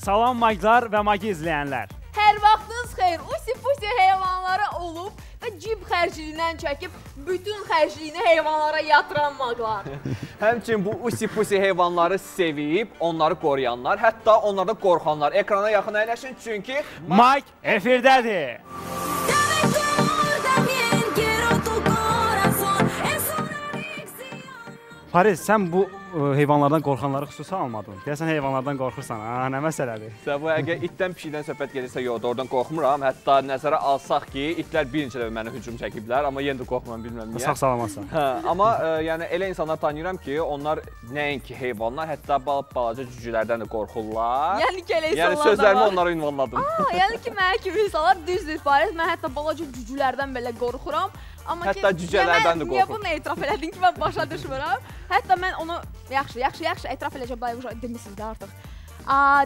Salam Maglar və Magi izləyənlər. Hər vaxtınız xeyir. Usi-pusi heyvanlara olub və cib xərcliyindən çəkib bütün xərcliyini heyvanlara yatıran Maglar. Həmçinin bu usi-pusi heyvanları sevib, onları qoruyanlar, hətta onlardan qorxanlar. Ekrana yaxın əyləşin, çünki Mag efirdədir. Fariz, sən bu heyvanlardan qorxanları xüsusi almadın. Deyəsən heyvanlardan qorxursan, ha, nə məsələdir? Səbu, əgər itdən, pişikdən söhbət gedirsə, yox, doğrudan qorxmuram. Hətta nəzərə alsaq ki, itlər bir neçə dəfə mənə hücum çəkiblər, amma yenə də qorxmuram, bilmirəm niyə. Sağ salamatsan. Hə, amma yəni elə insanlar tanıyıram ki, onlar nəinki heyvanlar, hətta balaca cücülərdən də qorxurlar. Yəni ki, elə insanlar da var. Yəni sözlərimi onlara ünvanladım. Aa, yəni ki, mənə kimi insanlar düzdür, Fariz, mən hətta balaca cücülərdən belə qorxuram. Amma hətta cücələrdən də qorxuram. Niyə bunu etiraf elədin ki, mən başa düşmürəm? Hətta mən onu yaxşı, etiraf eləyəcəm, demişsiniz də artıq.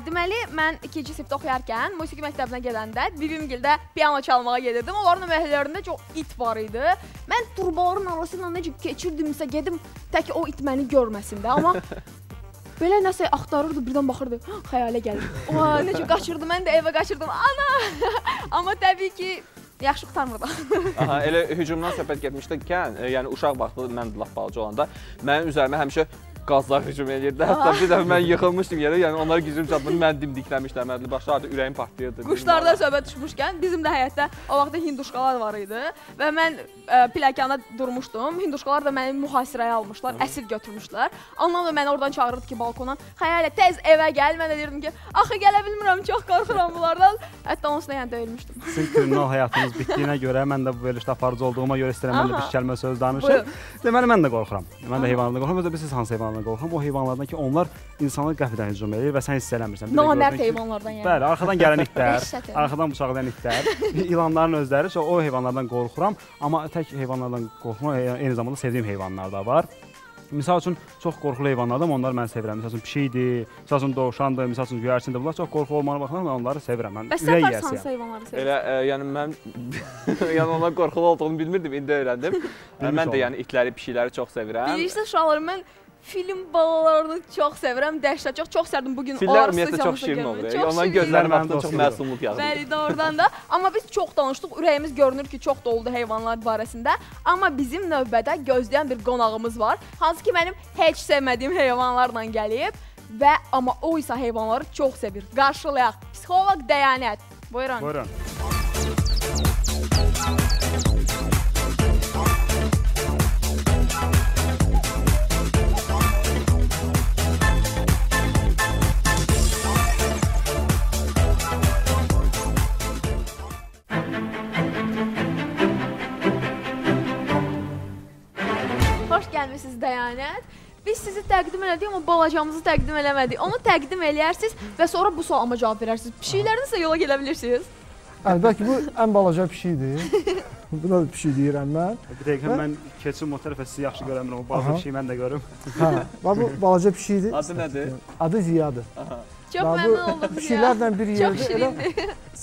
Deməli, mən 2-ci sinifdə oxuyarkən, musiqi məktəbinə gedəndə bibimgildə piano çalmağa gedirdim. Onların məhəllələrində çox it var idi. Mən turbaların arasıyla necə keçirdimsə gedim, tək o it məni görməsin də. Amma belə nəsə axtarırdı, birdən baxırdı, xəyalə gəlir. Necə qaçırdı, mən də evə qaçırdım. Ana! Amma təbii ki, yaxşı qurtarmırdı. Aha, elə hücumdan söhbət getmişdikən, yəni uşaq vaxtı, mən lap balaca olanda, mənim üzərimə həmişə qazlar hücum edirdi. Hətta bir dəfə mən yıxılmışdım yerə, yəni onlara gücüm çatmadı, məni dimdikləmişlər, mən başlardı, ürəyim partlayırdı. Quşlardan söhbət düşmüşkən, bizim də həyətdə o vaxtda hinduşkalar var idi və mən pilləkanda durmuşdum. Hinduşkalar da məni mühasirəyə almışlar, əsir götürmüşdülər. Anam da məni oradan çağırırdı ki, balkondan, Xəyalə, tez evə gəl. Mən də deyirdim ki, axı gələ bilmirəm, çox qorxuram bunlardan. Hətta onsuz da yəni döyülmüşdüm. Sizin kriminal həyatınız bitdiyinə görə, mən də bu verilişdə aparıcı olduğuma görə istəyirəm, mən də bir kəlmə söz danışım. Deməli, mən də qorxuram. Mən də heyvanlardan qorxuram. Özü bilirsiniz hansı heyvanlardan qorxuram? O heyvanlardan ki, onlar insanı qəfildən hücum edir və sən hiss eləmirsən. Namərd heyvanlardan yəni. Bəli, arxadan gələn itlər, arxadan bıçaqlayan itlər, ilanların özləri, çox o heyvanlardan qorxuram. Amma tək heyvanlardan qorxmuram, eyni zamanda sevdiyim heyvanlar da var. Misal üçün, çox qorxulu heyvanlardır, amma onları mən sevirəm. Misal üçün, pişikdir, misal üçün, dovşandır, misal üçün, göyərçindir. Bunlar çox qorxulu olmağa baxmayaraq, mən onları sevirəm. Mən bəs sən Fariz hansı heyvanları sevirsən? Elə, yəni mən yəni onların qorxulu olduğunu bilmirdim, indi öyrəndim. Mən də yəni itləri, pişikləri çox sevirəm. Bilirsiniz uşaqlar, mən film balalarını çox sevirəm, dəhşət çox, çox sevdim bugün. Fillər ümumiyyətlə çox şirin olur. Onların gözləri vaxtında çox məsumluq yağır. Bəli, doğrudan da. Amma biz çox danışdıq, ürəyimiz görünür ki, çox doludur heyvanlar barəsində. Amma bizim növbədə gözləyən bir qonağımız var, hansı ki mənim heç sevmədiyim heyvanlarla gəlib və amma o isə heyvanları çox sevir. Qarşılayaq, psixoloq Dəyanət. Buyurun. Buyurun. Xoş gəlmişsiniz Dəyanət. Biz sizi təqdim elədik, amma balacamızı təqdim eləmədik. Onu təqdim eləyərsiniz və sonra bu sualıma cavab verərsiniz. Pişiklərinizlə yola gələ bilirsiniz. Əlbəttə ki, bu ən balaca pişikdir. Buna da pişik deyirəm mən. Bir dəqiqə mən keçim o tərəfə, sizi yaxşı görəmirəm. O balaca pişiyi mən də görüm. Hə, bu balaca pişikdir. Adı nədir? Adı Ziyadır. Çox məmnun olduq Ziya. Pişiklərlə bir yerdə elə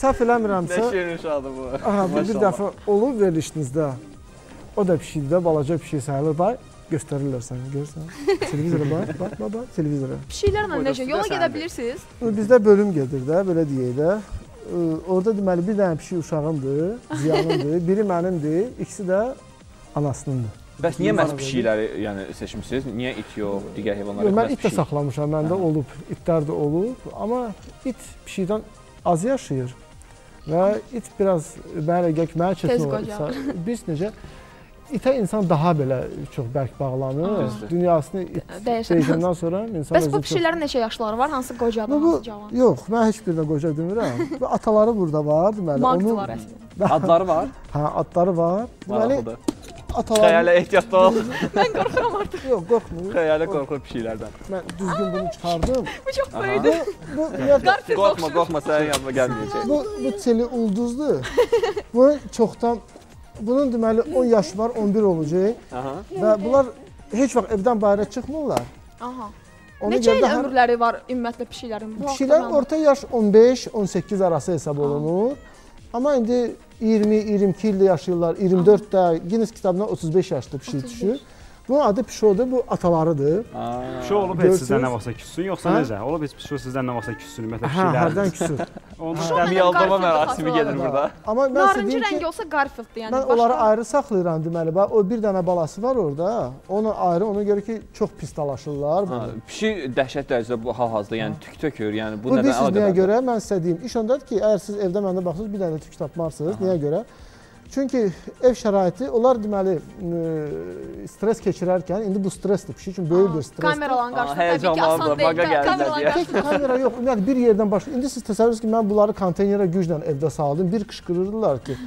səhv eləmirəmsə. Nə şirin uşaqdır bu. Aha, bu bir dəfə olub verilişinizdə. O da pişikdir də, balaca pişik sayılır. Bax, göstərirlər səni, görürsən. Televizora bax, bax, bax, bax, televizora. Pişiklərlə necə, yola gedə bilirsiniz? Bizdə bölüm gedir də, belə deyək də. Orada deməli, bir dənə pişik uşağımdır, Ziyanındır, biri mənimdir, ikisi də anasınındır. Bəs niyə məhz pişikləri yəni, seçmişsiniz? Niyə it yox, digər heyvanlar yox? Mən it də saxlamışam, məndə olub, itlər də olub. Amma it pişikdən az yaşayır və it biraz, mənə elə gəlir ki, mənə çətin olur. Biz necə? İtə insan daha belə çox bərk bağlanır. Dünyasını it dəyişəndən sonra insan bəs bu pişiklərin neçə yaşları var? Hansı qocadır, hansı cavan? Yox, mən heç birinə qoca demirəm. Ataları burada var, deməli. Magdılar əslində. Adları var? Hə, adları var. Maraqlıdır. Xəyalə ehtiyatlı ol. Mən qorxuram artıq. Yox, qorxmuyor. Xəyalə qorxur pişiklərdən. Mən düzgün bunu çıxardım. Bu çox böyüdü. Qorxma, qorxma, sənin yanına gəlməyəcək. Bu çeli ulduzdur. Bu çoxdan, bunun deməli 10 yaşı var, 11 olacaq. Və bunlar heç vaxt evdən bayıra çıxmırlar. Aha. Neçə il ömürləri var ümumiyyətlə pişiklərin? Pişiklərin orta yaş 15-18 arası hesab olunur. Amma indi 20-22 ildə yaşayırlar, 24-də, Guinness kitabına 35 yaşlı pişik düşür. Bunun adı Pişodur, bu atalarıdır. Pişo olub heç sizdən nə vaxtsa küssün, yoxsa necə? Olub heç Pişo sizdən nə vaxtsa küssün, ümumiyyətlə pişiklər. Hə, hərdən küsür. Miyaldama mərasimi gedir burada. Amma mən sizə Narıncı deyim rəngi ki, olsa Garfielddir, yəni. Mən onları ayrı saxlayıram deməli. Bax, o bir dənə balası var orada. Onu ayrı, ona görə ki, çox pis dalaşırlar. Pişik dəhşət dərəcədə bu hal-hazırda, yəni tük tökür, yəni bu Bu nədən bilirsiniz niyə əlaqədardır? görə? Mən sizə deyim, iş ondadır ki, əgər siz evdə məndə baxsınız, bir dənə tük tapmarsınız. Niyə görə? Çünki ev şəraiti, onlar deməli stres keçirərkən, indi bu stresdir, pişik üçün böyük bir stresdir. Kameraların qarşısında təbii ki, asan deyil. Tək kamera yox, ümumiyyətlə bir yerdən başqa. İndi siz təsəvvür edirsiniz ki, mən bunları konteynərə güclə evdə saldım, bir qışqırırdılar ki,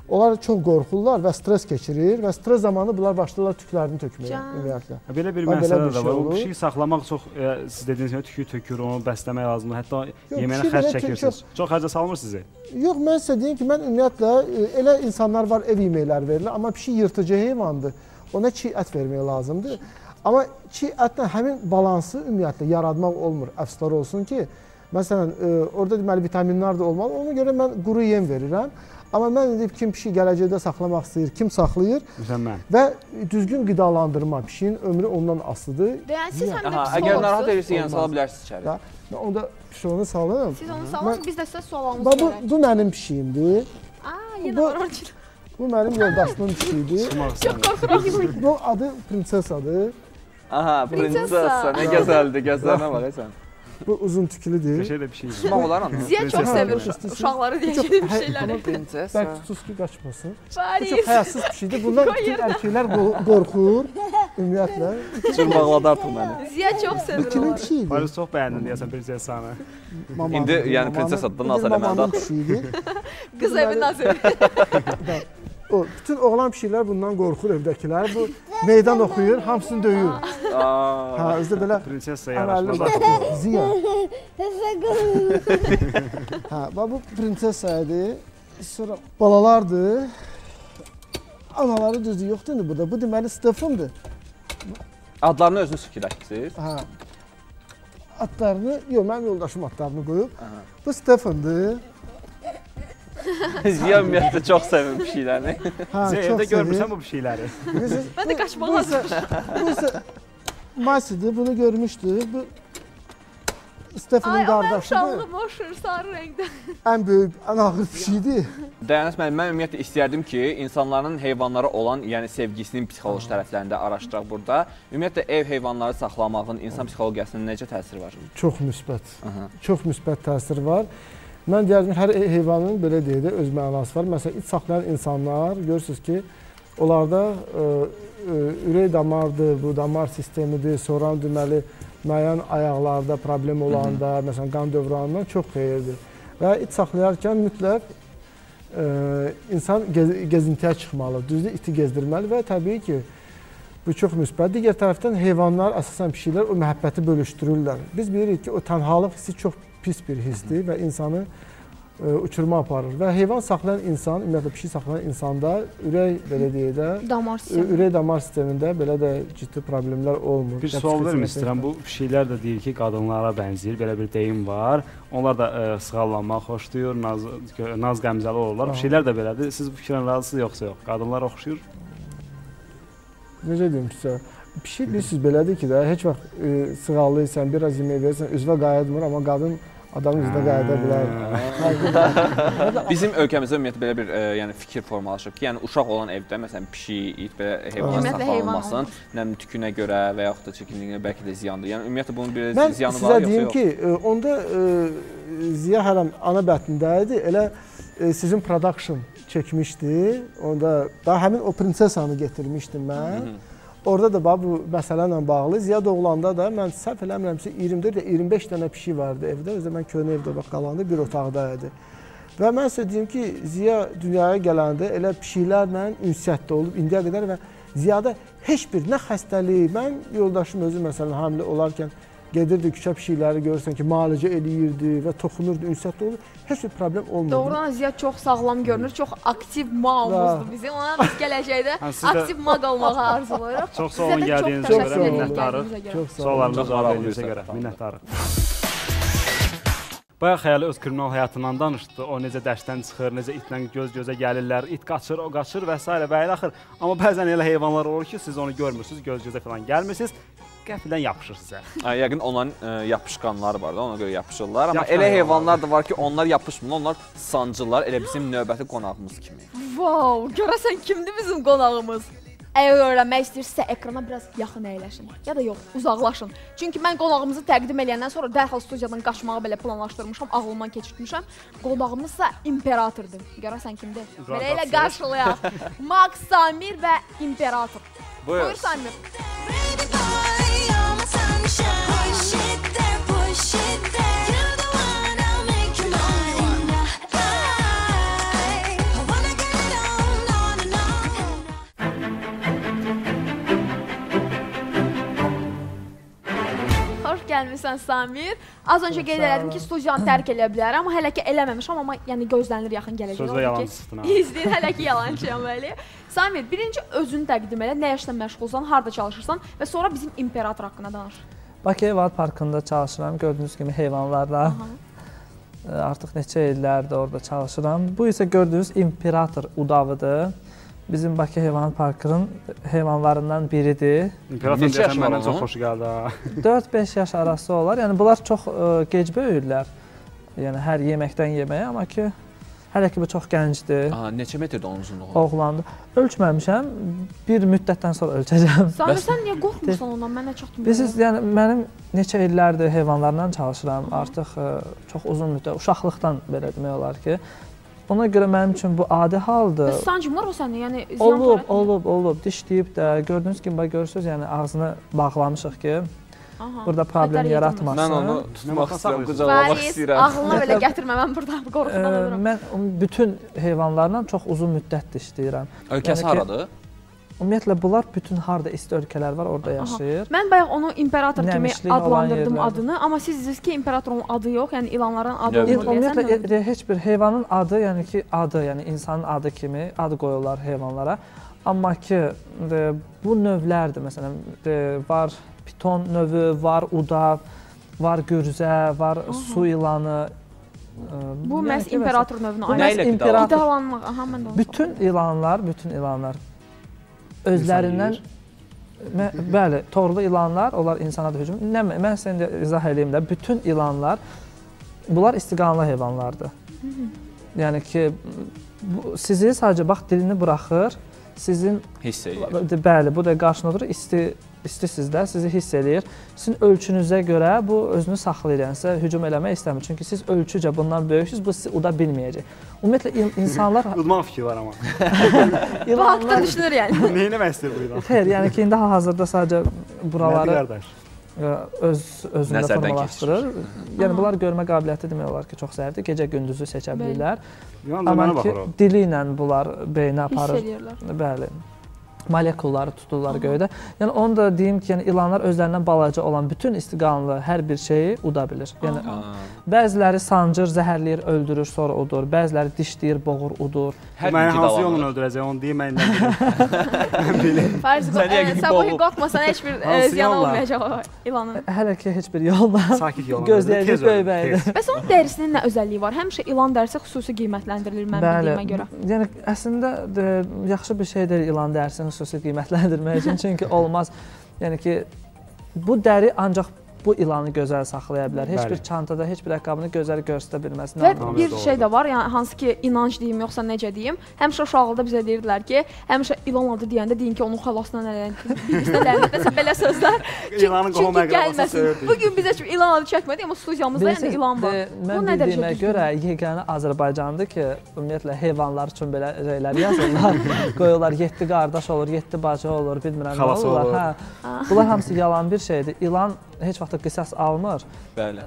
onlar çox qorxurlar və stres keçirir və stres zamanı bunlar başlayırlar tüklərini tökməyə ümumiyyətlə. Belə bir məsələ də var. O pişiyi saxlamaq çox, siz dediyiniz kimi tükü tökür, onu bəsləmək lazımdır. Hətta yeməyinə xərc çəkirsiniz. Çox xərcə salmır sizi? Yox, mən sizə deyim ki, mən ümumiyyətlə elə insanlar var, ev yeməkləri verirlər, amma pişik yırtıcı heyvandır. Ona çiğ ət vermək lazımdır. Amma çiğ ətlə həmin balansı ümumiyyətlə yaratmaq olmur. Əfsuslar olsun ki, məsələn, orada deməli vitaminlər də olmalı. Ona görə mən quru yem verirəm. Amma mən indi kim pişik gələcəkdə saxlamaq istəyir, kim saxlayır və düzgün qidalandırma, pişiyin ömrü ondan asılıdır. Yəni siz həm də psixoloqsuz. Əgər narahat edirsə, yəni sala bilərsiniz içəri. Mən onda pişiyi salım. Siz onu salın, biz də sizə sualımızı verək. Bu mənim pişiyimdir. Yenə var onun üçün. Bu mənim yoldaşımın pişiyidir. Çox qorxuram. Bu adı Prinsesadır. Aha, Prinsesa, nə gözəldir, gözlərinə bax sən. Bu uzun tüklüdür. Qəşəng də pişikdir. Susmaq olar onu. Ziya çox sevir uşaqları deyəcək şeyləri. Prinsesa. Bərk tutus ki, qaçmasın. Bu çox həyasız pişikdir. Bundan bütün erkəklər qorxur ümumiyyətlə. Cırmaqladı artıq məni. Ziya çox sevir onları. Kimin pişiyidir? Paris çox bəyəndin deyəsən Prinsesanı. İndi yəni Prinsesadan naz eləməlidir artıq. Qız evi naz evi. O, bütün oğlan pişiklər bundan qorxur evdəkilər. Bu meydan oxuyur, hamısını döyür. Hə, özü də belə Prinsesa yaraşmaz. Ziya. Hə, bax bu prinsesa idi. Sonra balalardır. Anaları düzdür, yoxdur indi burada. Bu deməli Stefandır. Adlarını özünüz fikirləşdiniz? Hə. Adlarını, yox, mənim yoldaşım adlarını qoyub. Bu Stefandır. Ziya ümumiyyətlə çox sevir pişikləri. Ziya evdə görmürsən bu pişikləri. Mən də qaçmağa hazırım. Bu isə Masidir, bunu görmüşdük. Bu Stefanın qardaşıdır. Ay, o mənim uşaqlığım oxşur, sarı rəngdə. Ən böyük, ən ağır pişikdir. Dayanış müəllim, mən ümumiyyətlə istəyərdim ki, insanların heyvanlara olan, yəni sevgisinin psixoloji tərəflərini də araşdıraq burada. Ümumiyyətlə, ev heyvanları saxlamağın insan psixologiyasına necə təsiri var? Çox müsbət. Çox müsbət təsiri var. Mən deyərdim, hər heyvanın belə deyək də öz mənası var. Məsələn, it saxlayan insanlar görürsünüz ki, onlarda ürək damardır, bu damar sistemidir, sonra deməli müəyyən ayaqlarda problem olanda, məsələn, qan dövranından çox xeyirdir. Və it saxlayarkən mütləq insan gezintiyə çıxmalı, düzdür, iti gezdirməli və təbii ki, bu çox müsbət. Digər tərəfdən heyvanlar, əsasən pişiklər o məhəbbəti bölüşdürürlər. Biz bilirik ki, o tənhalıq hissi çox pis bir hissdir və insanı uçurma aparır. Və heyvan saxlayan insan, ümumiyyətlə pişik saxlayan insanda ürək, belə deyək də, ürək damar sistemində belə də ciddi problemlər olmur. Bir sual vermək istəyirəm. Bu pişiklər də deyir ki, qadınlara bənzəyir, belə bir deyim var. Onlar da sığallanmaq xoşlayır, naz qəmzəli olurlar. Pişiklər də belədir. Siz bu fikirlə razısınız yoxsa yox? Qadınlar oxşayır? Necə deyim sizə? Pişik bilirsiniz belədir ki də, heç vaxt sığallayırsan, biraz yemək verirsən, üzvə qayıtmır, amma qadın adamın üzünə qayıda bilər. Bizim ölkəmizdə ümumiyyətlə belə bir fikir formalaşıb ki, yəni uşaq olan evdə, məsələn, pişik, it, belə heyvanlar saxlanılmasın, nə bilim, tükünə görə və yaxud da çirkinliyinə bəlkə də ziyandır. Yəni ümumiyyətlə bunun bir ziyanı var yoxsa yox? Mən sizə deyim ki, onda Ziya hələm ana bətnində idi, elə sizin production çəkmişdi. Onda daha həmin o prinsesanı getirmişdim mən. Orada da bax, bu məsələ ilə bağlı. Ziya doğulanda da mən səhv eləmirəmsə 24 ya 25 dənə pişik vardı evdə. Özü də mən köhnə evdə bax qalanda bir otaqda idi. Və mən sizə deyim ki, Ziya dünyaya gələndə elə pişiklərlə ünsiyyətdə olub indiyə qədər və Ziyada heç bir nə xəstəlik, mən yoldaşım özü məsələn hamilə olarkən gedirdi küçə pişikləri görürsən ki, müalicə eləyirdi və toxunurdu, ünsiyyətdə olur. Heç bir problem olmurdu. Doğrudan Ziya çox sağlam görünür, çox aktiv maumuzdur bizim. Ona biz gələcəkdə aktiv mag olmağı arzulayırıq. Çox sağ olun gəldiyinizə görə, minnətdarıq. Suallarımıza cavab verdiyinizə görə, minnətdarıq. Bayaq Xəyali öz kriminal həyatından danışdı. O necə dəşdən çıxır, necə itlə göz-gözə gəlirlər, it qaçır, o qaçır və s. və ilaxır. Amma bəzən elə heyvanlar olur ki, siz onu görmürsünüz, göz-gözə falan gəlmirsiniz, qəfildən yapışır sizə. Yəqin onların yapışqanları var da, ona görə yapışırlar. Amma elə heyvanlar da var ki, onlar yapışmır, onlar sancırlar, elə bizim növbəti qonağımız kimi. Vau, görəsən kimdir bizim qonağımız? Əgər öyrənmək istəyirsinizsə, ekrana biraz yaxın əyləşin, ya da yox, uzaqlaşın. Çünki mən qonağımızı təqdim eləyəndən sonra dərhal studiyadan qaçmağı belə planlaşdırmışam, ağlımdan keçirtmişəm. Qonağımızsa imperatordur. Görəsən kimdir? Belə elə qarşılayaq. Max, Samir və imperator. Buyur Samir. Gəlmirsən Samir. Az öncə qeyd elədim ki, studiyanı tərk eləyə bilərəm, amma hələ ki eləməmişəm, amma yəni gözlənilir yaxın gələcək. Sözdə yalancısın ha. İzləyin, hələ ki yalancıyam bəli. Samir, birinci özünü təqdim elə, nə işlə məşğulsan, harda çalışırsan və sonra bizim imperator haqqında danış. Bakı Heyvanat Parkında çalışıram, gördüyünüz kimi heyvanlarla. Artıq neçə illərdir orada çalışıram. Bu isə gördüyünüz imperator udavıdır. Bizim Bakı Heyvanat Parkının heyvanlarından biridir. İmperator deyəsən məndən çox xoşu gəldi ha. 4-5 yaş arası olar. Yəni bunlar çox gec böyüyürlər. Yəni hər yeməkdən yeməyə, amma ki hələ ki bu çox gəncdir. Aha, neçə metrdir onun uzunluğu? Oğlandı. Ölçməmişəm. Bir müddətdən sonra ölçəcəm. Samir, sən niyə qorxmursan ondan? Mənə çatmır. Bilirsiniz, yəni mənim neçə illərdir heyvanlarla çalışıram. Artıq çox uzun müddət, uşaqlıqdan belə demək olar ki. Ona görə mənim üçün bu adi haldır. Sancmır o səni, yəni ziyan törətmir? Olub, dişləyib də. Gördüyünüz kimi, bax, görürsünüz, yəni ağzını bağlamışıq ki, burada problem yaratmasın. Mən onu tutmaq istəyirəm, qucaqlamaq istəyirəm. Ağlına belə gətirmə, mən burada qorxudan ölürəm. Mən bütün heyvanlarla çox uzun müddət işləyirəm. Ölkəsi haradır? Ümumiyyətlə, bunlar bütün harda isti ölkələr var, orada yaşayır. Mən bayaq onu imperator kimi adlandırdım adını, amma siz deyirsiniz ki, imperatorun adı yox, yəni ilanların adı olmur. Ümumiyyətlə, heç bir heyvanın adı, yəni ki, adı, yəni insanın adı kimi ad qoyurlar heyvanlara. Amma ki, bu növlərdir, məsələn, var piton növü, var udav, var gürzə, var su ilanı. Bu məhz imperator növünə aid. Qidalanmaq, aha, mən də onu. Bütün ilanlar özlərindən, bəli, torlu ilanlar, onlar insana da hücum. Mən sizə indi izah eləyim də, bütün ilanlar, bunlar istiqanlı heyvanlardır. Yəni ki, sizi sadəcə bax, dilini buraxır, sizin... Hiss eləyir. Bəli, bu da qarşına oturur, isti sizdə, sizi hiss eləyir. Sizin ölçünüzə görə bu özünü saxlayır, yəni sizə hücum eləmək istəmir. Çünki siz ölçücə bundan böyüksünüz, bu sizi uda bilməyəcək. Ümumiyyətlə, insanlar... Udmaq fikri var amma. Bu haqda düşünür yəni. Neynəmək istəyir bu ilan? Xeyr, yəni ki, indi hal-hazırda sadəcə buraları özündə formalaşdırır. Yəni, bunlar görmə qabiliyyəti demək olar ki, çox zəifdir. Gecə gündüzü seçə bilirlər. Amma ki, dili ilə bunlar beynə aparır. Hiss eləyirlər. Bəli. Molekulları tuturlar göydə. Yəni, onu da deyim ki, yəni, ilanlar özlərindən balaca olan bütün istiqanlı hər bir şeyi uda bilir. Yəni, bəziləri sancır, zəhərləyir, öldürür, sonra udur. Bəziləri dişləyir, boğur, udur. Məni hansı yolla öldürəcək, onu deyim, mən biləm. Fariz, sən bu qorxmasan, heç bir ziyan olmayacaq o ilanın. Hələ ki, heç bir yolla. Sakit yolla. Gözləyəcək böyüməkdir. Bəs onun dərisinin nə özəlliyi var? Həmişə ilan dərisi xüsusi qiymətləndirilir mən bildiyimə görə. Yəni, əslində, yaxşı bir şey deyil ilan dərisinin xüsusi qiymətləndirmək üçün, çünki olmaz. Yəni ki, bu dəri ancaq bu ilanı gözəl saxlaya bilər. Heç bir çantada, heç bir ayaqqabını gözəl göstərə bilməz. Və bir şey də var, yəni hansı ki, inanc deyim, yoxsa necə deyim, həmişə uşaqlıqda bizə deyirdilər ki, həmişə ilan adı deyəndə deyin ki, onun xalasına nələnət, nəsə belə sözlər. Çünki gəlməsin. Bugün bizə heç bir ilan adı çəkmədik, amma studiyamızda yəni ilan var. Mən bildiyimə görə yeganə Azərbaycandır ki, ümumiyyətlə heyvanlar üçün belə şeylər yazırlar. Qoyurlar, 7 qardaş olur, 7 bacı olur, bilmirəm nə olurlar. Bunlar hamısı yalan bir şeydir. İlan heç vaxt qisas almır. Bəli.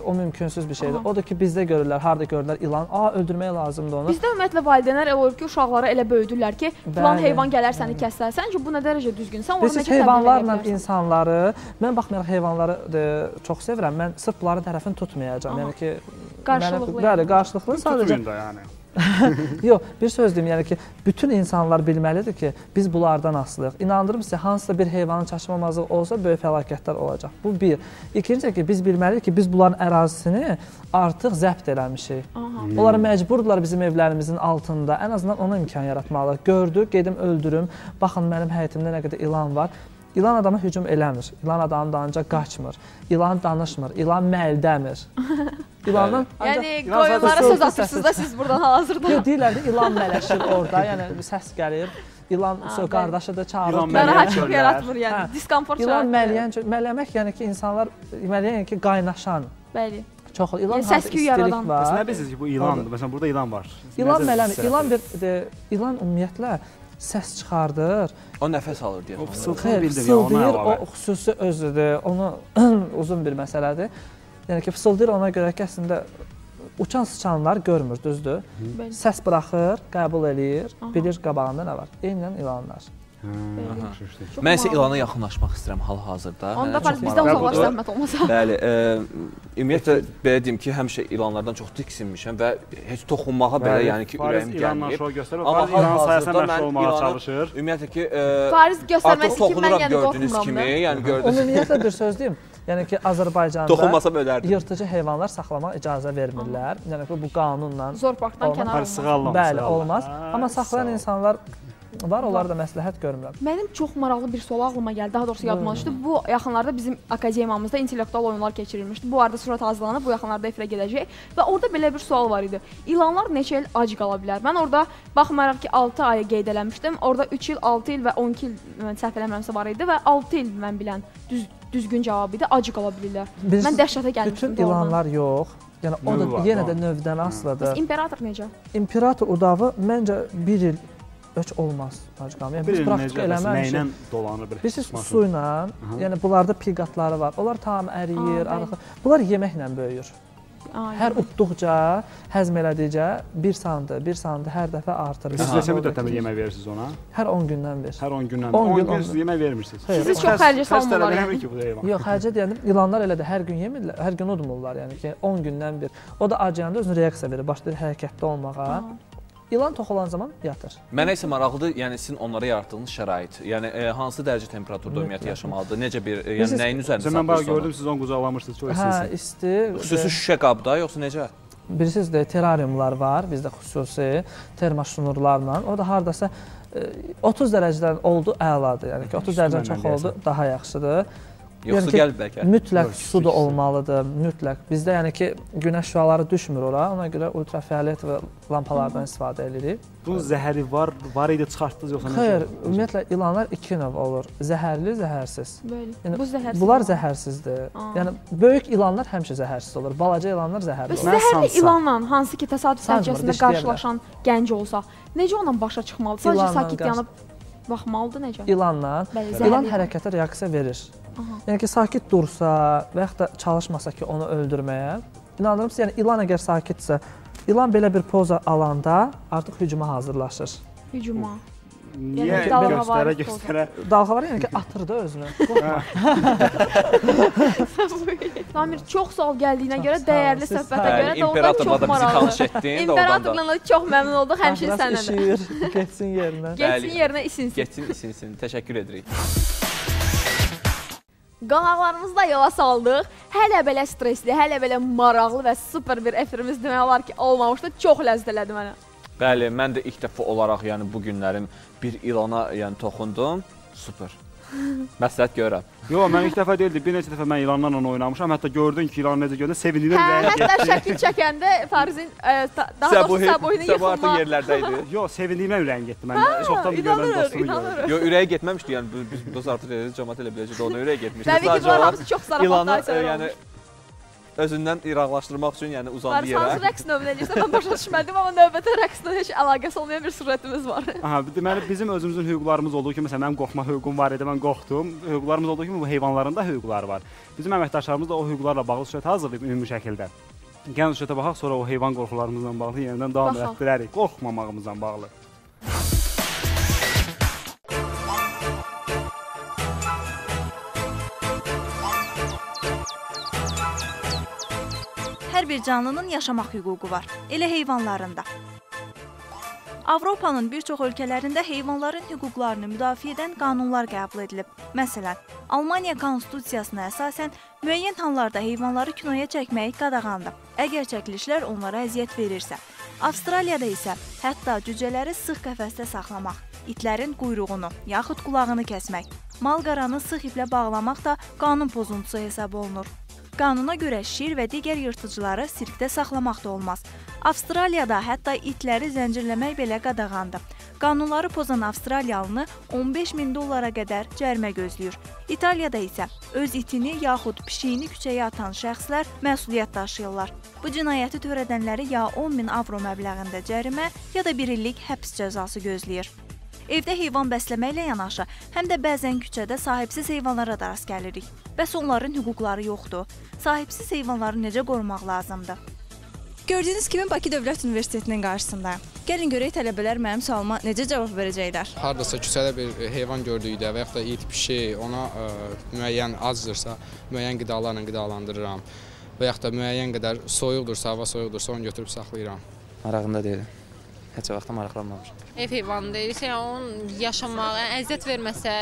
O mümkünsüz bir şeydir. Odur ki, bizdə görürlər, harada görürlər ilan, öldürmək lazımdır onu. Bizdə ümumiyyətlə valideynlər elə olur ki, uşaqlara elə böyüdürlər ki, filan heyvan gələr səni kəsər. Səncə bu nə dərəcə düzgün? Sən onu necə təbliğ edə bilərsən? Heyvanlarla insanları, mən baxmayaraq heyvanları çox sevirəm, mən sırf bunların tərəfini tutmayacağam. Yəni ki, Qarşılıqlı. Bəli, qarşılıqlı sadəcə. Tutmayın da yəni. Yox, bir söz deyim, yəni ki, bütün insanlar bilməlidir ki, biz bunlardan asılıyıq. İnandırım sizə, hansısa bir heyvanın çatışmamazlığı olsa böyük fəlakətlər olacaq. Bu bir. İkinci ki, biz bilməliyik ki, biz bunların ərazisini artıq zəbt eləmişik. Onlar məcburdurlar bizim evlərimizin altında. Ən azından ona imkan yaratmalıyıq. Gördü, gedim öldürüm. Baxın, mənim həyətimdə nə qədər ilan var. İlan adama hücum eləmir, ilan adamın dalınca qaçmır, ilan danışmır, ilan məldəmir. İlandan yəni qoyunlara söz atırsınız da siz buradan hal-hazırda. Yox, deyirlər də ilan mələşir orada, yəni səs gəlir, ilan qardaşı da çağırır. Narahatlıq yaratmır, yəni diskomfort yaratmır. İlan mələmək, yəni ki, insanlar, mələyən yəni ki, qaynaşan. Bəli. Çox, ilan harada istilik var. Bəs nə bilirsiniz ki, bu ilandır? Məsələn, burada ilan var. İlan mələmir, ilan bir, ilan ümumiyyətlə səs çıxardır. O nəfəs alır deyək. O fısıltını bildir, ona əlavə. O xüsusi özüdür, onu uzun bir məsələdir. Yəni ki, fısıldayır ona görə ki, əslində uçan sıçanlar görmür, düzdür. Səs buraxır, qəbul eləyir, bilir qabağında nə var. Eynən ilanlar. Mən isə ilana yaxınlaşmaq istəyirəm hal-hazırda. Onda bizdən uzaqlaş zəhmət olmasa. Bəli, ümumiyyətlə belə deyim ki, həmişə ilanlardan çox tiksinmişəm və heç toxunmağa belə yəni ki, ürəyim gəlməyib. Amma hal-hazırda mən ilanı ümumiyyətlə ki, artıq toxunuram gördüyünüz kimi. Ümumiyyətlə bir söz deyim. Yəni ki, Azərbaycanda yırtıcı heyvanlar saxlamaq icazə vermirlər. Yəni ki, bu qanunla Zorparkdan kənar olmaz. Bəli, olmaz. Amma saxlayan insanlar var, onları da məsləhət görmürəm. Mənim çox maraqlı bir sual ağlıma gəldi, daha doğrusu yadıma düşdü. Bu yaxınlarda bizim akademiyamızda intellektual oyunlar keçirilmişdi. Bu arada sürət hazırlanıb, bu yaxınlarda efirə gedəcək. Və orada belə bir sual var idi. İlanlar neçə il ac qala bilər? Mən orada baxmayaraq ki, 6 ayı qeyd eləmişdim. Orada 3 il, 6 il və 12 il səhv eləmirəmsə var idi və 6 il mən bilən düzgün cavab idi, ac qala bilirlər. Mən dəhşətə gəlmişdim. Bütün ilanlar yox. Yəni o da yenə də növdən asılıdır. Bəs imperator necə? İmperator udavı məncə 1 il heç olmaz ac qalmaq. Yəni biz praktika eləməmişik. Nəylə dolanır belə? Bilirsiniz, su ilə, yəni bunlarda piqatları var. Onlar tam əriyir, arıxır. Bunlar yeməklə böyüyür. Hər utduqca, həzm elədikcə 1 santı, 1 santı hər dəfə artır. Siz neçə müddətdən bir yemək verirsiniz ona? Hər 10 gündən bir. Hər 10 gündən bir. 10 gün siz yemək vermirsiniz. Sizi çox xərcə salmırlar. Xərcə ki, bu heyvan. Yox, xərcə deyəndə ilanlar elə də hər gün yemirlər, hər gün udmurlar, yəni ki, 10 gündən bir. O da acıyanda özünü reaksiya verir, başlayır hərəkətdə olmağa. İlan tox olan zaman yatır. Mənə isə maraqlıdır, yəni sizin onlara yaratdığınız şərait, yəni hansı dərəcə temperaturda ümumiyyətlə yaşamalıdır, necə bir, yəni nəyin üzərində saxlayırsınız? Mən bayaq gördüm, siz onu qucaqlamışsınız, çox istisin. Hə, isti. Xüsusi şüşə qabda, yoxsa necə? Bilirsiniz də, terariumlar var, bizdə xüsusi termoşnurlarla. O da hardasa 30 dərəcədən oldu, əladır. Yəni ki, 30 dərəcədən çox oldu, daha yaxşıdır. Yoxsa gəlib bəlkə? Mütləq su da olmalıdır, mütləq. Bizdə yəni ki, günəş şüaları düşmür ora, ona görə ultrafiolet və lampalardan istifadə edirik. Bunun zəhəri var idi, çıxartdınız yoxsa necə? Xeyr, ümumiyyətlə ilanlar iki növ olur. Zəhərli, zəhərsiz. Bəli, bu zəhərsiz. Bunlar zəhərsizdir. Yəni böyük ilanlar həmişə zəhərsiz olur, balaca ilanlar zəhərli olur. Zəhərli ilanla hansı ki təsadüf nəticəsində qarşılaşan gənc olsa, necə onunla başa çıxmalıdır? Sadəcə sakit yanıb baxmalıdır necə? İlanla, ilan hərəkətə reaksiya verir. Yəni ki, sakit dursa və yaxud da çalışmasa ki, onu öldürməyə, inandırım sizə, yəni ilan əgər sakitsə, ilan belə bir poza alanda artıq hücuma hazırlaşır. Hücuma? Niyə göstərə göstərə? Dalğaları yəni ki, atır da özünü. Qorxma. Samir, çox sağ ol gəldiyinə görə, dəyərli söhbətə görə də oradan çox İmperatorla da bizi maraqlı. tanış etdin. İmperatorla da çox məmnun olduq, həmçinin Biraz sənlə də. işiyir, getsin yerinə. Getsin yerinə, isinsin. Getsin, isinsin. Təşəkkür edirik. Qonaqlarımızı da yola saldıq. Hələ belə stresli, hələ belə maraqlı və super bir efirimiz demək olar ki, olmamışdı. Çox ləzzət elədi mənə. Bəli, mən də ilk dəfə olaraq yəni bu günlərim bir ilana yəni toxundum. Super. Məsləhət görürəm. Yox, mən ilk dəfə deyildi. Bir neçə dəfə mən ilanlarla oynamışam. Hətta gördün ki, ilan necə gördün, sevindiyinə Hə, ürəyim hətta getdi. şəkil çəkəndə Farizin, daha doğrusu Səbuhinin Səbuhi artıq yıxılma. yerlərdə idi. Yox, sevindiyimə ürəyim getdi. Mən çoxdan bir görən dostunu gördüm. Yox, ürəyi getməmişdi. Yəni biz dost artıq cəmaət elə biləcək də ona ürəyi getmişdi. Təbii ki, bunlar hamısı çox zarafat hadisələr yəni olmuş. Özündən iraqlaşdırmaq üçün, yəni uzandı Faris, yerə. hansı rəqs növünə eləyirsə, mən başa düşmədim, amma növbətə rəqslə heç əlaqəsi olmayan bir sürətimiz var. Aha, deməli bizim özümüzün hüquqlarımız olduğu kimi, məsələn, mənim qorxma hüququm var idi, mən qorxdum. Hüquqlarımız olduğu kimi bu heyvanların da hüquqları var. Bizim əməkdaşlarımız da o hüquqlarla bağlı sürət hazırlayıb ümumi şəkildə. Gəlin sürətə baxaq, sonra o heyvan qorxularımızla bağlı yenidən davam elətdirərik, qorxmamağımızla bağlı. Hər bir canlının yaşamaq hüququ var, elə heyvanların da. Avropanın bir çox ölkələrində heyvanların hüquqlarını müdafiə edən qanunlar qəbul edilib. Məsələn, Almaniya konstitusiyasına əsasən müəyyən hallarda heyvanları kinoya çəkmək qadağandır, əgər çəkilişlər onlara əziyyət verirsə. Avstraliyada isə hətta cücələri sıx qəfəsdə saxlamaq, itlərin quyruğunu yaxud qulağını kəsmək, mal-qaranı sıx iplə bağlamaq da qanun pozuntusu hesab olunur. Qanuna görə şir və digər yırtıcıları sirkdə saxlamaq da olmaz. Avstraliyada hətta itləri zəncirləmək belə qadağandır. Qanunları pozan Avstraliyalını 15.000 dollara qədər cərimə gözləyir. İtaliyada isə öz itini yaxud pişiyini küçəyə atan şəxslər məsuliyyət daşıyırlar. Bu cinayəti törədənləri ya 10.000 avro məbləğində cərimə, ya da 1 illik həbs cəzası gözləyir. Evdə heyvan bəsləməklə yanaşı, həm də bəzən küçədə sahibsiz heyvanlara da rast gəlirik. Bəs onların hüquqları yoxdur. Sahibsiz heyvanları necə qorumaq lazımdır? Gördüyünüz kimi Bakı Dövlət Universitetinin qarşısındayım. Gəlin görək tələbələr mənim sualıma necə cavab verəcəklər. Hardasa küçədə bir heyvan gördükdə və yaxud da it, pişik ona müəyyən acdırsa, müəyyən qidalarla qidalandırıram və yaxud da müəyyən qədər soyuqdursa, hava soyuqdursa onu götürüb saxlayıram. Marağında deyiləm. Heç vaxt maraqlanmamışam. Ev heyvanı deyilsə, yəni onun yaşamağı, əziyyət verməsə,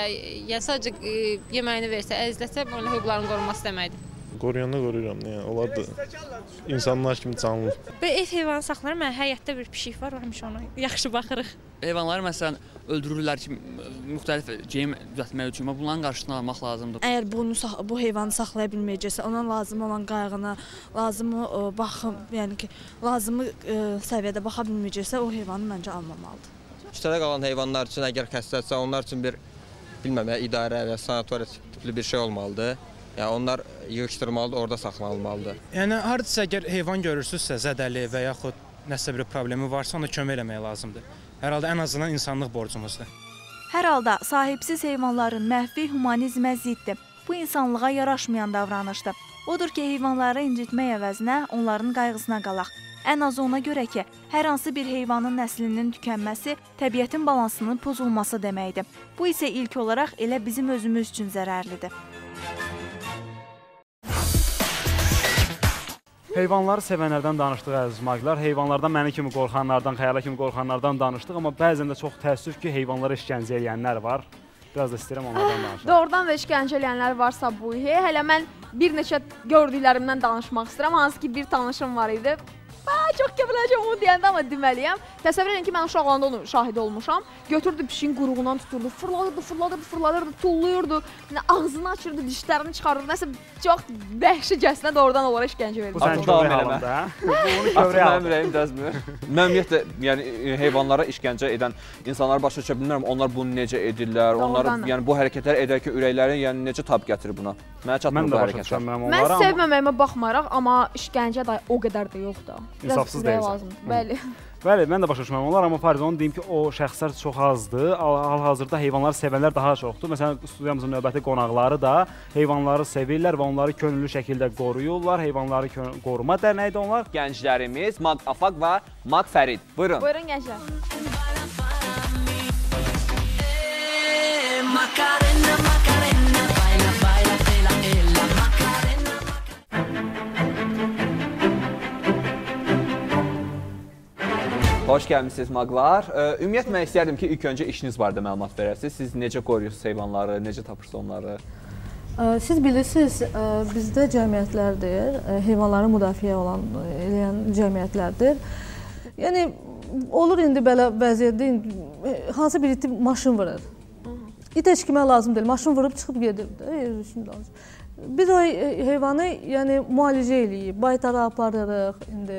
yəni sadəcə yeməyini versə, əzizləsə, onun hüquqlarını qorunması deməkdir. Qoruyanı qoruyuram, yəni onlar da insanlar kimi canlı. Belə ev heyvanı saxlayıram, mən həyətdə bir pişik var, həmişə ona yaxşı baxırıq. Heyvanları məsələn öldürürlər ki, müxtəlif geyim düzəltmək üçün, bunların qarşısını almaq lazımdır. Əgər bu heyvanı saxlaya bilməyəcəksə, ona lazım olan qayğına, lazımı baxım, yəni ki, lazımı səviyyədə baxa bilməyəcəksə, o heyvanı məncə almamalıdır. Küçədə qalan heyvanlar üçün əgər xəstədirsə, onlar üçün bir, bilməm, idarə və sanatoriya tipli bir şey olmalıdır. Yəni onlar yığışdırmalıdır, orada saxlanılmalıdır. Yəni hardasa əgər heyvan görürsünüzsə, zədəli və yaxud nəsə bir problemi varsa, ona kömək eləmək lazımdır. Hər halda ən azından insanlıq borcumuzdur. Hər halda sahibsiz heyvanların məhvi humanizmə ziddir. Bu insanlığa yaraşmayan davranışdır. Odur ki, heyvanları incitmək əvəzinə onların qayğısına qalaq. Ən azı ona görə ki, hər hansı bir heyvanın nəslinin tükənməsi təbiətin balansının pozulması deməkdir. Bu isə ilk olaraq elə bizim özümüz üçün zərərlidir. Heyvanları sevənlərdən danışdıq əziz maqlar, heyvanlardan məni kimi qorxanlardan, xəyala kimi qorxanlardan danışdıq, amma bəzən də çox təəssüf ki, heyvanlara işgəncə eləyənlər var. Biraz da istəyirəm onlardan danışaq. Doğrudan da işgəncə eləyənlər varsa bu ihe. Hələ mən bir neçə gördüklərimdən danışmaq istəyirəm, hansı ki bir tanışım var idi. Çox kəbələcəm onu deyəndə, amma deməliyəm. Təsəvvür edin ki, mən uşaq olanda onun şahidi olmuşam. Götürdü pişiyin quyruğundan tuturdu, fırladırdı, fırladırdı, fırladırdı, tulluyurdu. Ağzını açırdı, dişlərini çıxarırdı. Nəsə çox vəhşicəsinə doğrudan onlara işgəncə verirdi. Bu sənin kövrək halında, hə? Bu onu kövrək halında. Mənim ürəyim dözmür. Mən ümumiyyətlə, yəni heyvanlara işgəncə edən insanları başa düşə bilmirəm. Onlar bunu necə edirlər? Onlar yəni bu hərəkətlər edər ki, ürəkləri yəni necə tab gətirir buna? Mənə çatmır bu hərəkətlər. Mən sevməməyimə baxmayaraq, amma işgəncə də o qədər də yoxdur. İnsafsız deyilsən. Bəli. Bəli, mən də başa düşmürəm onlar, amma Fariz, onu deyim ki, o şəxslər çox azdır. Hal-hazırda heyvanları sevənlər daha çoxdur. Məsələn, studiyamızın növbəti qonaqları da heyvanları sevirlər və onları könüllü şəkildə qoruyurlar. Heyvanları qoruma dərnəyidir onlar. Gənclərimiz Mag Afaq və Mag Fərid. Buyurun. Buyurun gənclər. Xoş gəlmişsiniz Maqlar. Ümumiyyətlə, mən istərdim ki, ilk öncə işiniz barədə məlumat verəsiniz. Siz necə qoruyursunuz heyvanları, necə tapırsınız onları? Siz bilirsiniz, bizdə cəmiyyətlərdir, heyvanları müdafiə olan eləyən cəmiyyətlərdir. Yəni, olur indi belə vəziyyətdə, hansı bir iti maşın vurur. İt heç kimə lazım deyil, maşın vurub çıxıb gedir. Biz o heyvanı yəni, müalicə eləyik, baytara aparırıq, indi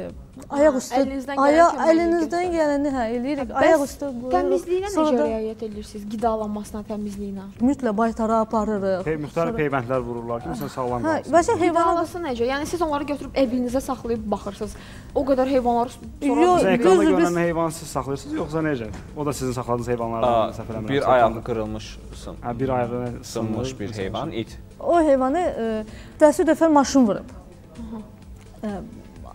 ayaq üstü, əlinizdən gələni eləyirik, ayaq üstü qoyuruq. Təmizliyinə necə riayət edirsiniz, qidalanmasına, təmizliyinə? Mütləq baytara aparırıq. Müxtəlif peyvəndlər vururlar ki, məsələn, sağlam qalsın. Qidalanması necə? Yəni, siz onları götürüb evinizə saxlayıb baxırsınız, o qədər heyvanları sonra... Yox, ekranda görünən heyvanı siz saxlayırsınız, yoxsa necə? O da sizin saxladığınız heyvanlardan səhv eləmirəm. Bir ayağı qırılmış, bir ayağı sınmış bir heyvan, it. O heyvanı dəsi dəfə maşın vurub.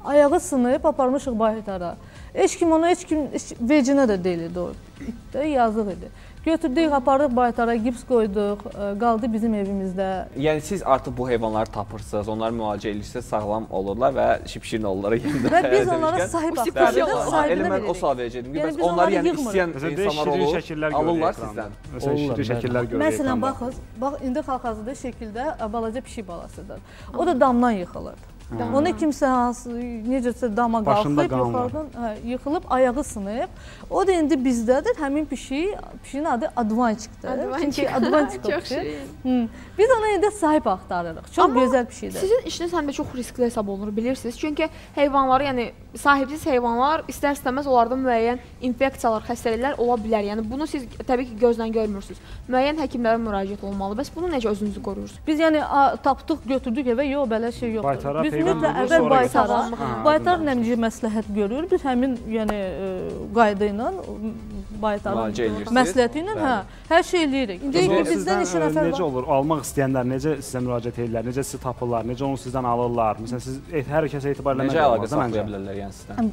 Ayağı sınıb, aparmışıq baytara. Heç kim ona, heç kim vecinə də deyildi o. İt də yazıq idi. Götürdük, apardıq baytara, gips qoyduq, qaldı bizim evimizdə. Yəni siz artıq bu heyvanları tapırsınız, onları müalicə edirsiniz, sağlam olurlar və şipşirin olurlar. Və biz onlara sahib axtarırıq, sahibinə veririk. Elə mən o sual verəcəkdim ki, bəs onları yəni istəyən insanlar olur, alırlar sizdən. Məsələn, şirin şəkillər görürük. Məsələn, baxın, bax, indi hal-hazırda şəkildə balaca pişik balasıdır. O da damdan yıxılır. Onu kimsə hansı, necəsə dama qalxıb, yuxarıdan yıxılıb, ayağı sınıb. O da indi bizdədir. Həmin pişik, pişiyin adı Advançikdir. Çünki Advançik o pişik. Biz ona indi sahib axtarırıq. Çox gözəl pişikdir. Sizin işiniz həm də çox riskli hesab olunur, bilirsiniz. Çünki heyvanları, yəni sahibsiz heyvanlar istər-istəməz onlarda müəyyən infeksiyalar, xəstəliklər ola bilər. Yəni bunu siz təbii ki, gözlə görmürsünüz. Müəyyən həkimlərə müraciət olunmalı. Bəs bunu necə özünüzü qoruyursunuz? Biz yəni tapdıq, götürdük evə, yox, belə şey yoxdur. Biz mütləq əvvəl baytara, baytar necə məsləhət görür, biz həmin yəni qayda ilə, baytarın məsləhəti ilə hər şey eləyirik. İndi ki, bizdən neçə nəfər var? Necə olur? Almaq istəyənlər necə sizə müraciət edirlər, necə sizi tapırlar, necə onu sizdən alırlar? Məsələn, siz hər kəsə etibar eləmək olmaz. Necə əlaqə saxlaya bilərlər yəni sizdən?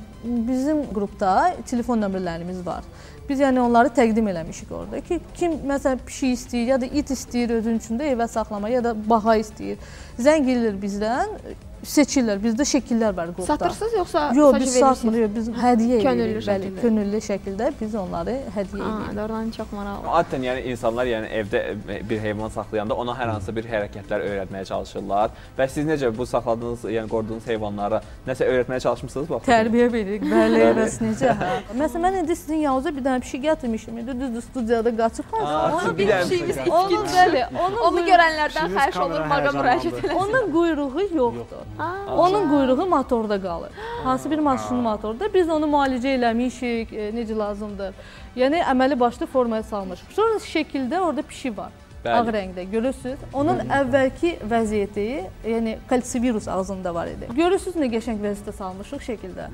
Bizim qrupda telefon nömrələrimiz var. Biz yəni onları təqdim eləmişik orada ki, kim məsələn pişik istəyir, ya da it istəyir özün üçün də evə saxlama, ya da bağa istəyir. Zəng eləyir bizdən, seçirlər. Bizdə şəkillər var qrupda. Satırsınız yoxsa yox, biz satmırıq, biz hədiyyə edirik. Könüllü şəkildə. Könüllü şəkildə biz onları hədiyyə edirik. Doğrudan çox maraqlı. Adətən yəni insanlar yəni evdə bir heyvan saxlayanda ona hər hansı bir hərəkətlər öyrətməyə çalışırlar. Və siz necə bu saxladığınız, yəni qoruduğunuz heyvanlara nəsə öyrətməyə çalışmısınız bu vaxtda? Tərbiyə veririk. Bəli, bəs necə? Hə. Məsələn, mən indi sizin yanınıza bir dənə pişik gətirmişim. İndi düzdür studiyada qaçıb. Onun bir pişiyimiz itkin düşür. Onu görənlərdən xahiş olur, maqa müraciət eləsin. Onun quyruğu yoxdur. Onun quyruğu motorda qalır. Hansı bir maşının motorda. Biz onu müalicə eləmişik, necə lazımdır. Yəni, əməli başlı formaya salmışıq. Sonra şəkildə orada pişik var. Ağ rəngdə, görürsünüz. Onun əvvəlki vəziyyəti, yəni kalsivirus ağzında var idi. Görürsünüz nə qəşəng vəziyyətə salmışıq şəkildə.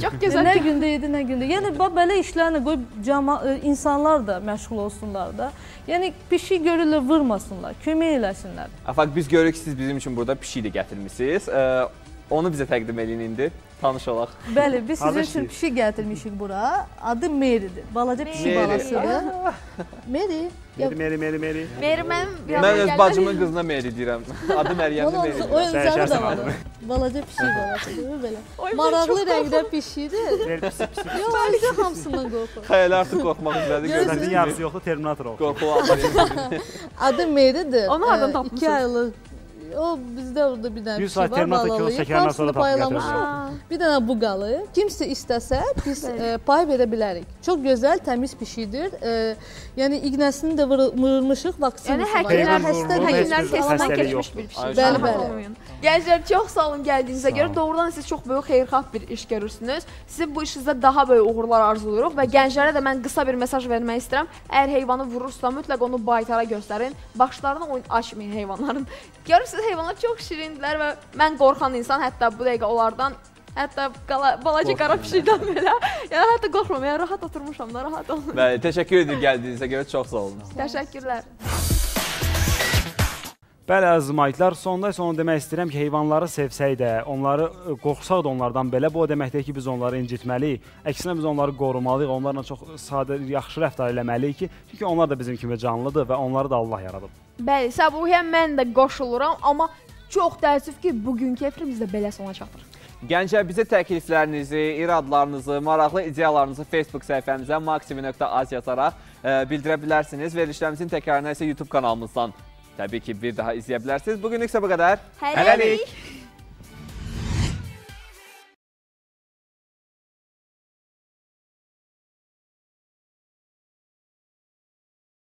Çox gözəl. Nə gündə idi, nə gündə. Yəni, belə işlərlə qoyub insanlar da məşğul olsunlar da. Yəni, pişik görürlər, vurmasınlar, kömək eləsinlər. Afaq, biz görürük ki, siz bizim üçün burada pişik də gətirmişsiniz. Onu bizə təqdim eləyin indi, tanış olaq. Bəli, biz sizin üçün pişik gətirmişik bura. Adı Meridir. Balaca pişik balasıdır. Meri. Meri, Meri, Meri. Meri mənim... Mən öz bacımın qızına Meri deyirəm. Adı Məryəmdir, Meri deyirəm. O özləri də var. Balaca pişik balasıdır, belə. Maraqlı rəngdə pişikdir. Yox, özü hamısından qorxur. Xəyali artıq qorxmaq üzrədir. Gözlərin yarısı yoxdur, Terminator olsun. Qorxulu alır. Adı Meridir. Onu hardan tapmışsınız? 2 aylıq. O bizdə orada bir dənə pişik var, balalıyıq. Hamısını paylamışıq. Bir dənə bu qalır. Kimsə istəsə biz pay verə bilərik. Çox gözəl, təmiz pişikdir. Yəni ignəsini də vurmuşuq, vaksinası var. Yəni həkimlərin testindən keçmiş bir pişik. Bəli, bəli. Gənclər, çox sağ olun gəldiyinizə görə. Doğrudan siz çox böyük xeyirxah bir iş görürsünüz. Sizin bu işinizdə daha böyük uğurlar arzulayırıq və gənclərə də mən qısa bir mesaj vermək istəyirəm. Əgər heyvanı vurursa, mütləq onu baytara göstərin. Başlarına oyun açmayın heyvanların. Görürsünüz, heyvanlar çox şirindirlər və mən qorxan insan, hətta bu dəqiqə onlardan, hətta balaca qara pişikdən belə, yəni hətta qorxmuram, yəni rahat oturmuşam da, rahat olun. Bəli, təşəkkür edirik gəldiyinizə görə, çox sağ olun. Təşəkkürlər. Bəli, əziz mayitlər, sonda isə onu demək istəyirəm ki, heyvanları sevsək də, onları qorxsaq da onlardan belə, bu o deməkdir ki, biz onları incitməliyik. Əksinə biz onları qorumalıyıq, onlarla çox sadə, yaxşı rəftar eləməliyik ki, çünki onlar da bizim kimi canlıdır və onları da Allah yaradıb. Bəli, Səbuhiyə mən də qoşuluram, amma çox təəssüf ki, bugünkü efirimiz də belə sona çatır. Gənclər, bizə təkliflərinizi, iradlarınızı, maraqlı ideyalarınızı Facebook səhifəmizə maxivi.az yazaraq bildirə bilərsiniz. Verilişlərimizin təkrarını isə YouTube kanalımızdan təbii ki, bir daha izləyə bilərsiniz. Bugünlük isə bu qədər. Hələlik!